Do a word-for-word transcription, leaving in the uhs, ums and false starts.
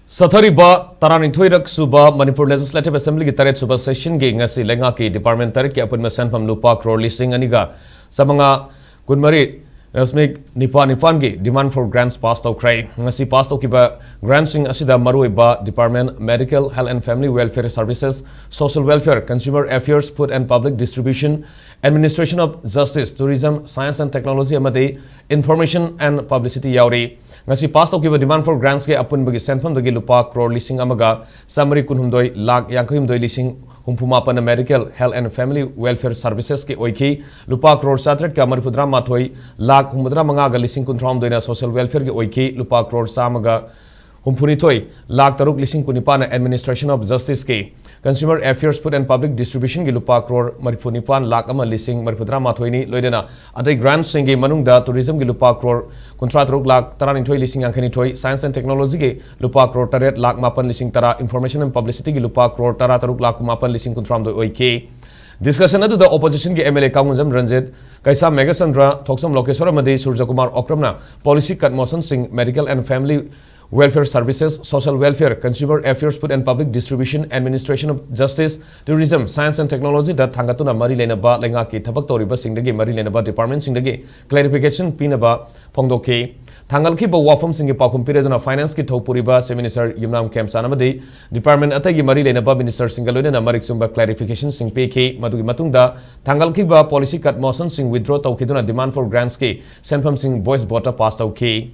ꯆꯠꯊꯔꯤꯕ ꯇꯔꯥꯅꯤꯊꯣꯏꯔꯛ ꯁꯨꯕ ꯃꯅꯤꯄꯨꯔ ꯂꯦꯖꯤꯁꯂꯦꯇꯤꯚ ꯑꯦꯁꯦꯝꯕ꯭ꯂꯤꯒꯤ ꯇꯔꯦꯠ ꯁꯨꯕ ꯁꯦꯁꯟꯒꯤ ꯉꯁꯤ ꯂꯩꯉꯥꯛꯀꯤ ꯗꯤꯄꯥꯔꯠꯃꯦꯟ ꯇꯔꯦꯠꯀꯤ ꯑꯄꯨꯟꯕ ꯁꯦꯟꯐꯝ ꯂꯨꯄꯥ ꯀ꯭ꯔꯣꯔ ꯂꯤꯁꯤꯡ ꯑꯅꯤꯒ ꯆꯥꯃꯉꯥ ꯀꯨꯟꯃꯔꯤ, ꯗꯁꯃꯤꯛ ꯅꯤꯄꯥꯜ ꯅꯤꯄꯥꯜꯒꯤ demand for grants pass ꯇꯧꯈ꯭ꯔꯦ꯫ ꯉꯁꯤ ꯄꯥꯁ ꯇꯧꯈꯤꯕ ꯒ꯭ꯔꯥꯟꯠꯁꯤꯡ ꯑꯁꯤꯗ ꯃꯔꯨꯑꯣꯏꯕ department Medical, Health and Family Welfare Services, Social Welfare, Consumer Affairs, Food and Public Distribution, Administration of Justice, Tourism, Science and Technology ꯑꯃꯗꯤ Information and Publicity ꯌꯥꯎꯔꯤ꯫ ꯉꯁꯤ ꯄꯥꯁ ꯇꯧꯈꯤꯕ demand for grants ꯀꯤ ꯑꯄꯨꯟꯕꯒꯤ ꯁꯦꯟꯐꯝꯗꯒꯤ ꯂꯨꯄꯥ ꯀ꯭ꯔꯣꯔ ꯂꯤꯁꯤꯡ ꯑꯃꯒ ꯆꯥꯃꯔꯤ ꯀꯨꯟꯍꯨꯝꯗꯣꯏ ꯂꯥꯛ ꯌꯥꯡꯈꯩꯍꯨꯝꯗꯣꯏ ꯂꯤꯁꯤꯡ ꯍꯨꯝꯐꯨ ꯃꯥꯄꯟꯅ Medical, Health and Family Welfare Services ꯀꯤ ꯑꯣꯏꯈꯤ꯫ ꯂꯨꯄꯥ ꯀ꯭ꯔꯣꯔ ꯆꯥꯇ꯭ꯔꯦꯠꯀ ꯃꯔꯤꯐꯨꯇꯔꯥ ꯃꯥꯊꯣꯏ ꯂꯥꯛ ꯍꯨꯝꯐꯨꯇꯔꯥ ꯃꯉꯥꯒ ꯂꯤꯁꯤꯡ ꯀꯨꯟꯊ꯭ꯔꯥꯍꯨꯝꯗꯣꯏꯅ Social Welfare ꯀꯤ ꯑꯣꯏꯈꯤ꯫ ꯂꯨꯄꯥ ꯀ꯭ꯔꯣꯔ ꯆꯥꯝꯃꯒ ꯍꯨꯝꯐꯨꯅꯤꯊꯣꯏ ꯂꯥꯛ ꯇꯔꯨꯛ ꯂꯤꯁꯤꯡ ꯀꯨꯟꯅꯤꯄꯥꯟꯅ Administration of Justice ꯀꯤ, Consumer Affairs, Food and Public Distribution ꯒꯤ ꯂꯨꯄꯥ ꯀ꯭ꯔꯣꯔ ꯃꯔꯤꯐꯨꯅꯤꯄꯥꯟ ꯂꯥꯛ ꯑꯃ ꯂꯤꯁꯤꯡ ꯃꯔꯤꯐꯨꯇꯔꯥ ꯃꯥꯊꯣꯏꯅꯤ꯫ ꯂꯣꯏꯅꯅ ꯑꯇꯩ ꯒ꯭ꯔꯥꯟꯠꯁꯤꯡꯒꯤ ꯃꯅꯨꯡꯗ Tourism ꯒꯤ ꯂꯨꯄꯥ ꯀ꯭ꯔꯣꯔ ꯀꯨꯟꯊ꯭ꯔꯥ ꯇꯔꯨꯛ ꯂꯥꯛ ꯇꯔꯥꯅꯤꯊꯣꯏ ꯂꯤꯁꯤꯡ ꯌꯥꯡꯈꯩꯅꯤꯊꯣꯏ, Science and Technology ꯒꯤ ꯂꯨꯄꯥ ꯀ꯭ꯔꯣꯔ ꯇꯔꯦꯠ ꯂꯥꯛ ꯃꯥꯄꯟ ꯂꯤꯁꯤꯡ ꯇꯔꯥ, Information and Publicity ꯒꯤ ꯂꯨꯄꯥ ꯀ꯭ꯔꯣꯔ ꯇꯔꯥ ꯇꯔꯨꯛ ꯂꯥꯛ ꯀꯨꯟꯃꯥꯄꯟ ꯂꯤꯁꯤꯡ ꯀꯨꯟꯊ꯭ꯔꯥꯍꯨꯝꯗꯣꯏ ꯑꯣꯏꯈꯤ꯫ Discussion ꯑꯗꯨꯗ Opposition ꯒꯤ M L A ꯀꯥꯡꯒꯨꯖꯝ ꯔꯟꯖꯤꯠ, ꯀꯩꯁꯥꯝ ꯃꯦꯘꯆꯟꯗ꯭ꯔ, ꯊꯣꯛꯆꯣꯝ ꯂꯣꯀꯦꯁꯣꯔ ꯑꯃꯗꯤ ꯁꯨꯔꯖꯀꯨꯃꯥꯔ ꯑꯣꯀ꯭ꯔꯝꯅ policy cut motion ꯁꯤꯡ Medical and Family Welfare Services, Social Welfare, Consumer Affairs, Food and Public Distribution, Administration of Justice, Tourism, Science and Technology ꯗ ꯊꯥꯡꯒꯠꯇꯨꯅ ꯃꯔꯤ ꯂꯩꯅꯕ ꯂꯩꯉꯥꯛꯀꯤ ꯊꯕꯛ ꯇꯧꯔꯤꯕꯁꯤꯡꯗꯒꯤ ꯃꯔꯤ ꯂꯩꯅꯕ ꯗꯤꯄꯥꯔꯠꯃꯦꯟꯁꯤꯡꯗꯒꯤ clarification ꯄꯤꯅꯕ ꯐꯣꯡꯗꯣꯛꯈꯤ꯫ ꯊꯥꯡꯒꯠꯈꯤꯕ ꯋꯥꯐꯝꯁꯤꯡꯒꯤ ꯄꯥꯎꯈꯨꯝ ꯄꯤꯔꯗꯨꯅ Finance ꯀꯤ ꯊꯧ ꯄꯨꯔꯤꯕ Chief Minister ꯌꯨꯝꯅꯥꯝ ꯈꯦꯝꯆꯥꯟ ꯑꯃꯗꯤ ꯗꯤꯄꯥꯔꯠꯃꯦꯟ ꯑꯇꯩꯒꯤ ꯃꯔꯤ ꯂꯩꯅꯕ ꯃꯤꯅꯤꯁꯇꯔꯁꯤꯡꯒ ꯂꯣꯏꯅꯅ ꯃꯔꯤꯛ ꯆꯨꯝꯕ clarification ꯁꯤꯡ ꯄꯤꯈꯤ꯫ ꯃꯗꯨꯒꯤ ꯃꯇꯨꯡꯗ ꯊꯥꯡꯒꯠꯈꯤꯕ policy cut motion ꯁꯤꯡ withdraw ꯇꯧꯈꯤꯗꯨꯅ demand for grants ꯀꯤ ꯁꯦꯟꯐꯝꯁꯤꯡ voice vote ꯇ pass ꯇꯧꯈꯤ꯫